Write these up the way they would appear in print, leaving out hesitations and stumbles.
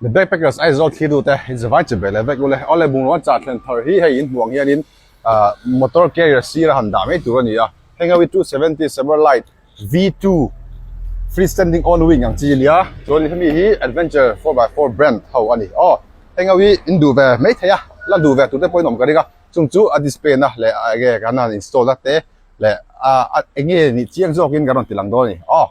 The Backpackers Aizawl thlir dute in zavai chi ve leh vek ule. Awle bungrua chah thlen thar hi hei in hmuh ang hianin ah motor carrier sir a han dah mai tur a ni a. Heng ho hi 270 Saberlight V2 free standing on wing ang chi ania. Chuan hemi hi Adventure 4x4 brand ho a ni. Aw heng ho hi in duh ve mai thei a, la duh ve tur te pawhin awm ka ring a. Chung chu a display na leh enge kan han install na te leh a enge nih chiang zawkin kan rawn ti lang dawn a ni. Aw.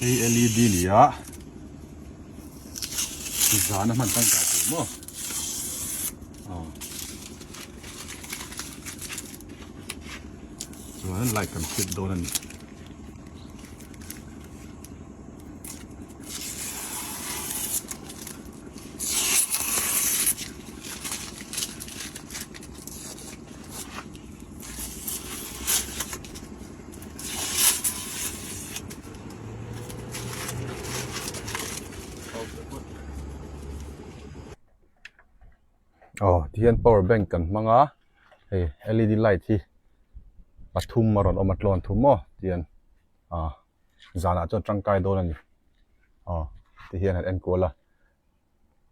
Hei led ni a zan a hman tangkai tur maw aw chuan light kan fit dawn a ni. Aw tihian power bank kan hmang a hei led light hi pathum a rawn awm a tlawn thum maw tihian ah zanah chuan tangkai dawn a ni aw tihian han enkual a.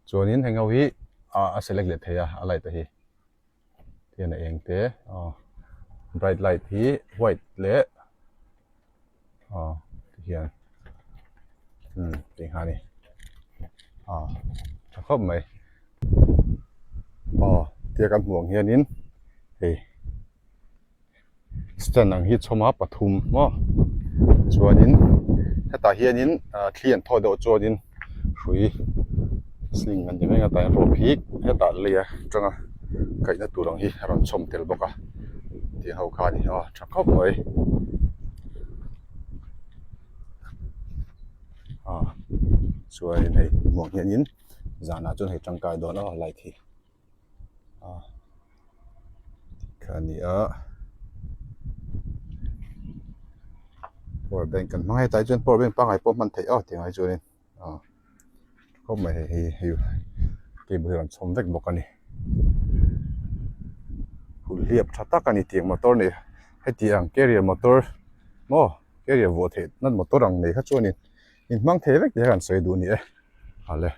Chuanin heng ho hi ah a select leh thei a a light te hi tihian a eng te aw bright light hi white leh aw tihian umm tih nghal a ni aw tha khawp mai aw tia kan hmuh ang hianin hei. Stand ang hi chhawm a pathum maw chuanin hetah hianin ah thli an thaw deuh chuanin hrui sling an ti mai ang a tah hian rope hi hetah lei atanga kaihna tur ang hi a rawn chhawm tel bawk a tih ho kha a ni a tha khawp mai ah chuanin hei hmuh ang hianin zanah chuan hei tangkai dawn a light hi. kha a ni a power bank kan hmang a hetah hi chuan power bank pangngai pawh hman theih a tih ang chuanin ah khawp mai hei hi hei cable hi a rawn chhawm vek bawk a ni hulhliap tha tak a ni tiang motor nei heti ang carrier motor maw carrier vuah theih nan motor ang nei kha chuanin inhmang thei vek tih kha kan sawi duh a ni e. Awle.